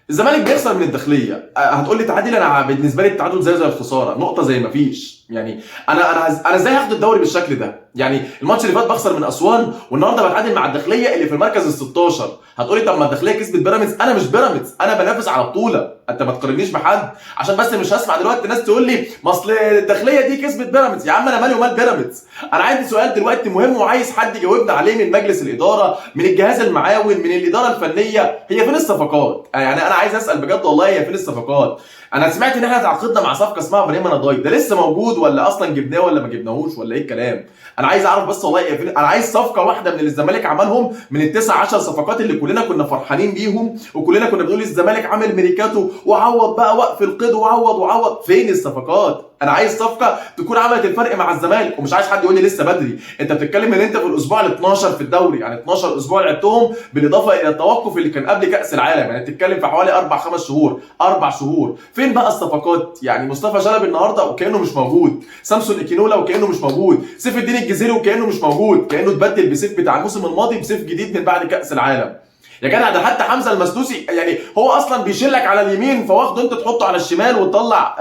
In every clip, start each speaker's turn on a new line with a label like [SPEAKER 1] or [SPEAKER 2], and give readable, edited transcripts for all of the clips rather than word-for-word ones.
[SPEAKER 1] الزمالك بيخسر من الداخلية. هتقول لي تعادل، انا بالنسبة لي التعادل زي الخسارة، نقطة زي ما فيش. يعني انا ازاي هاخد الدوري بالشكل ده؟ يعني الماتش اللي فات بخسر من اسوان، والنهارده بتعادل مع الداخلية اللي في المركز ال 16. هتقولي طب ما الداخلية كسبت بيراميدز، انا مش بيراميدز، انا بنافس على بطوله، انت ما تقارنيش بحد. عشان بس مش هسمع دلوقتي الناس تقول لي ما اصل الداخلية دي كسبت بيراميدز. يا عم انا مالي ومال بيراميدز؟ انا عندي سؤال دلوقتي مهم وعايز حد يجاوبنا عليه من مجلس الادارة، من الجهاز المعاون، من الادارة الفنية. هي فين الصفقات؟ يعني انا عايز اسال بجد والله، هي فين الصفقات؟ انا سمعت ان احنا تعاقدنا مع صفقة اسمها ابراهيم نضاي، ده لسه موجود ولا اصلا جبناه ولا ما جبناهوش ولا ايه الكلام؟ انا عايز اعرف بس والله هي فين. انا عايز صفقة واحدة من اللي الزمالك عملهم من التسع 10 صفقات اللي كلنا كنا فرحانين بيهم، وكلنا كنا بنقول الزمالك عامل ميركاتو وعوض بقى وقف القيد وعوض وعوض. فين الصفقات؟ انا عايز صفقة تكون عملت الفرق مع الزمالك، ومش عايز حد يقول لي لسه بدري. انت بتتكلم ان انت في الاسبوع ال 12 في الدوري، يعني 12 اسبوع لعبتهم بالاضافة الى التوقف اللي كان قبل كاس العالم، يعني بتتكلم في حوالي 4 5 شهور، 4 شهور. فين بقى الصفقات؟ يعني مصطفى شلبي النهارده وكانه مش موجود، سامسون اكينولا وكانه مش موجود، سيف الدين الجزيري وكانه مش موجود، كانه اتبدل بسيف بتاع الموسم الماضي بسيف جديد من بعد كاس العالم. يا جدع ده حتى حمزة المسلوسي يعني هو اصلا بيشيلك على اليمين، فواخده انت تحطه على الشمال وتطلع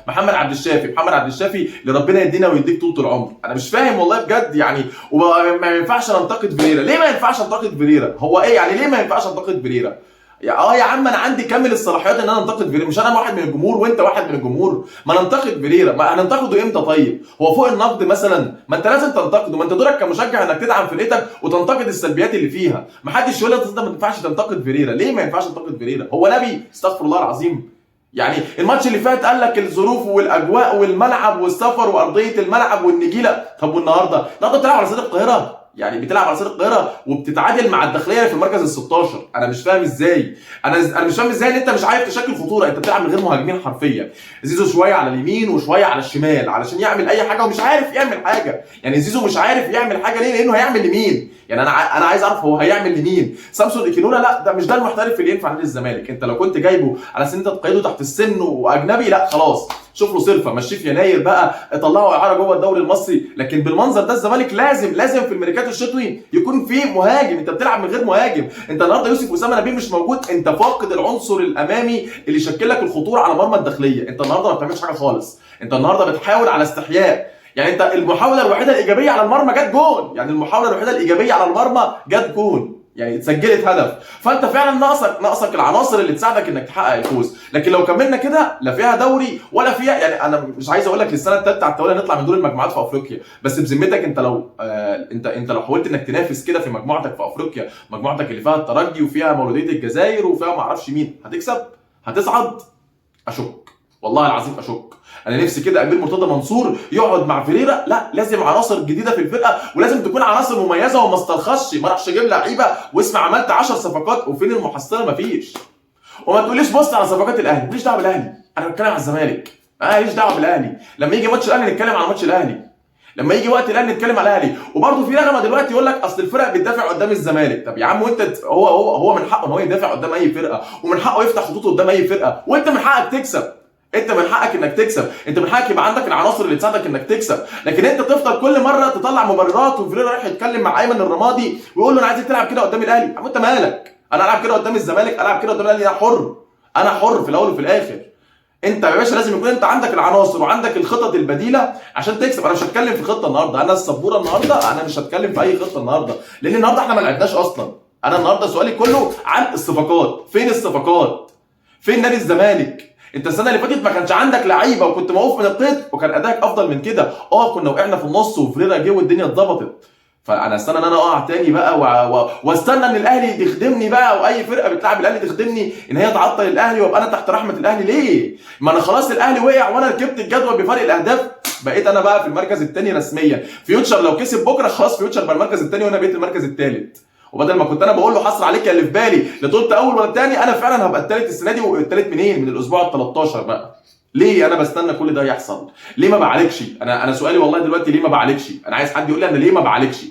[SPEAKER 1] محمد عبد الشافي. محمد عبد الشافي اللي ربنا يدينا ويديك طول العمر. انا مش فاهم والله بجد يعني. وما ينفعش ننتقد فيريرا، ليه ما ينفعش انتقد فيريرا؟ هو ايه يعني ليه ما ينفعش انتقد فيريرا؟ يا يا عم انا عندي كامل الصلاحيات ان انا انتقد فيريرا، مش انا واحد من الجمهور وانت واحد من الجمهور؟ ما ننتقد فيريرا، ما هننتقده امتى طيب؟ هو فوق النقد مثلا؟ ما انت لازم تنتقده، ما انت دورك كمشجع انك تدعم فرقتك وتنتقد السلبيات اللي فيها. ما حدش يقول لك انت ما ينفعش تنتقد فيريرا. ليه ما ينفعش تنتقد فيريرا؟ هو نبي؟ استغفر الله العظيم. يعني الماتش اللي فات قال لك الظروف والاجواء والملعب والسفر وارضيه الملعب والنجيله، طب والنهارده؟ النهارده بتلعب على استاد القاهرة، يعني بتلعب على استاد القاهرة وبتتعادل مع الداخلية في المركز ال 16. انا مش فاهم ازاي، انا مش فاهم ازاي ان انت مش عارف تشكل خطورة. انت بتلعب من غير مهاجمين حرفيا، زيزو شوية على اليمين وشوية على الشمال علشان يعمل اي حاجة، ومش عارف يعمل حاجة. يعني زيزو مش عارف يعمل حاجة ليه؟ لانه هيعمل لمين؟ يعني انا عايز اعرف هو هيعمل لمين؟ سامسون اكينولا لا، ده مش ده المحترف اللي ينفع نادي الزمالك. انت لو كنت جايبه على سن انت تقيده تحت السن واجنبي، لا خلاص شوف له صرفه، مشيه في يناير بقى، طلعه اعاره جوه الدوري المصري. لكن بالمنظر ده الزمالك لازم في الميركاتو الشتوي يكون في مهاجم. انت بتلعب من غير مهاجم، انت النهارده يوسف اسامة نبيل مش موجود، انت فاقد العنصر الامامي اللي يشكل لك الخطورة على مرمى الداخلية. انت النهارده ما بتعملش حاجة خالص، انت النهارده بتحاول على استحياء. يعني انت المحاولة الوحيدة الايجابية على المرمى جت جون، يعني المحاولة الوحيدة الايجابية على المرمى جت جون، يعني اتسجلت هدف. فانت فعلا ناقصك العناصر اللي تساعدك انك تحقق الفوز. لكن لو كملنا كده لا فيها دوري ولا فيها، يعني انا مش عايز اقول لك للسنة الثالثة على التوالي نطلع من دور المجموعات في افريقيا، بس بذمتك انت لو انت لو حاولت انك تنافس كده في مجموعتك في افريقيا، مجموعتك اللي فيها الترجي وفيها مولوديه الجزائر وفيها ما اعرفش مين، هتكسب؟ هتصعد؟ اشك والله العظيم اشك. انا نفسي كده امير مرتضى منصور يقعد مع فيريرا، لا لازم عناصر جديدة في الفرقة، ولازم تكون عناصر مميزة وما استرخصش، ما راحش اجيب لعيبة واسمع عملت 10 صفقات وفين المحصلة؟ مفيش. وما تقوليش بص على صفقات الاهلي، ماليش دعوه بالاهلي، انا بتكلم على الزمالك، انا ماليش دعوه بالاهلي. لما يجي ماتش الاهلي نتكلم على ماتش الاهلي، لما يجي وقت الاهلي نتكلم على الاهلي. وبرده في نغمة دلوقتي يقول لك اصل الفرق بتدافع قدام الزمالك. طب يا عم وانت هو من حقه ان هو يدافع قدام اي فرقه، ومن حقه يفتح خطوطه قدام اي فرقه، وانت من حقك تكسب، انت من حقك انك تكسب، انت من حقك يبقى عندك العناصر اللي تساعدك انك تكسب. لكن انت تفضل كل مرة تطلع مبررات، وفريرا رايح يتكلم مع ايمن الرمادي ويقول له انا عايزك تلعب كده قدام الاهلي. انت مالك؟ انا العب كده قدام الزمالك، العب كده قدام الاهلي، انا حر، انا حر في الاول وفي الاخر. انت يا باشا لازم يكون انت عندك العناصر وعندك الخطط البديلة عشان تكسب. انا مش هتكلم في خطه النهارده، انا السبوره النهارده انا مش هتكلم في اي خطه النهارده، لان النهارده احنا ما لعبناش اصلا. انا النهارده سؤالي كله عن الصفقات، فين الصفقات؟ فين نادي الزمالك؟ انت السنة اللي فاتت ما كانش عندك لعيبة وكنت موقوف من القيد وكان ادائك افضل من كده. كنا وقعنا في النص وفريرا جه والدنيا اتظبطت. فانا استنى ان انا اقع تاني بقى واستنى ان الاهلي تخدمني بقى، واي فرقه بتلعب الاهلي تخدمني ان هي تعطل الاهلي وابقى انا تحت رحمه الاهلي؟ ليه؟ ما انا خلاص الاهلي وقع وانا ركبت الجدول بفرق الاهداف، بقيت انا بقى في المركز الثاني رسميا. فيوتشر لو كسب بكره خلاص فيوتشر بقى المركز الثاني وانا بقيت المركز الثالث. وبدل ما كنت انا بقول له حصر عليك يا اللي في بالي لا طولت اول ولا الثاني، انا فعلا هبقى الثالث السنة دي. والثالث منين؟ من الاسبوع ال 13 بقى. ليه انا بستنى كل ده يحصل؟ ليه ما بعالجش؟ انا سؤالي والله دلوقتي ليه ما بعالجش؟ انا عايز حد يقول لي انا ليه ما بعالجش؟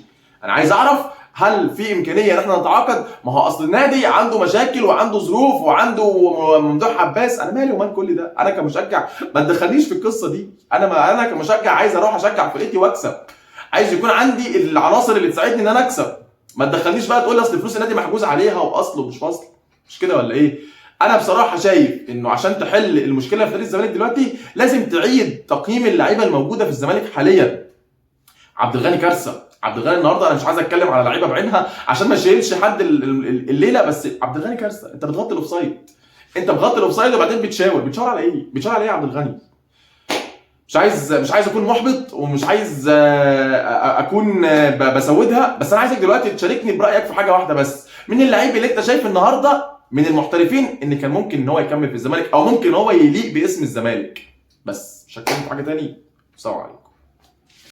[SPEAKER 1] انا عايز اعرف هل في امكانية ان احنا نتعاقد؟ ما هو اصل النادي عنده مشاكل وعنده ظروف وعنده ممدوح عباس. انا مالي ومال كل ده؟ انا كمشجع ما تدخلنيش في القصة دي. انا كمشجع عايز اروح اشجع فرقتي واكسب، عايز يكون عندي العناصر اللي تساعدني ان انا اكسب. ما تدخلنيش بقى تقول لي اصل فلوس النادي محجوز عليها واصله مش فصل، مش كده ولا ايه؟ انا بصراحة شايف انه عشان تحل المشكلة في نادي الزمالك دلوقتي لازم تعيد تقييم اللعيبة الموجودة في الزمالك حاليا. عبد الغني كارثة، عبد الغني النهارده انا مش عايز اتكلم على لعيبة بعينها عشان ما اشيلش حد الليلة، بس عبد الغني كارثة. انت بتغطي ال offside، انت بتغطي ال offside وبعدين بتشاور، بتشاور على ايه؟ بتشاور على ايه يا عبد الغني؟ مش عايز اكون محبط، ومش عايز اكون بسودها، بس انا عايزك دلوقتي تشاركني برايك في حاجة واحدة بس. مين اللعيب اللي انت شايف النهارده من المحترفين ان كان ممكن ان هو يكمل في الزمالك، او ممكن هو يليق باسم الزمالك؟ بس مش هتكلم في حاجة تاني. سلام عليكم.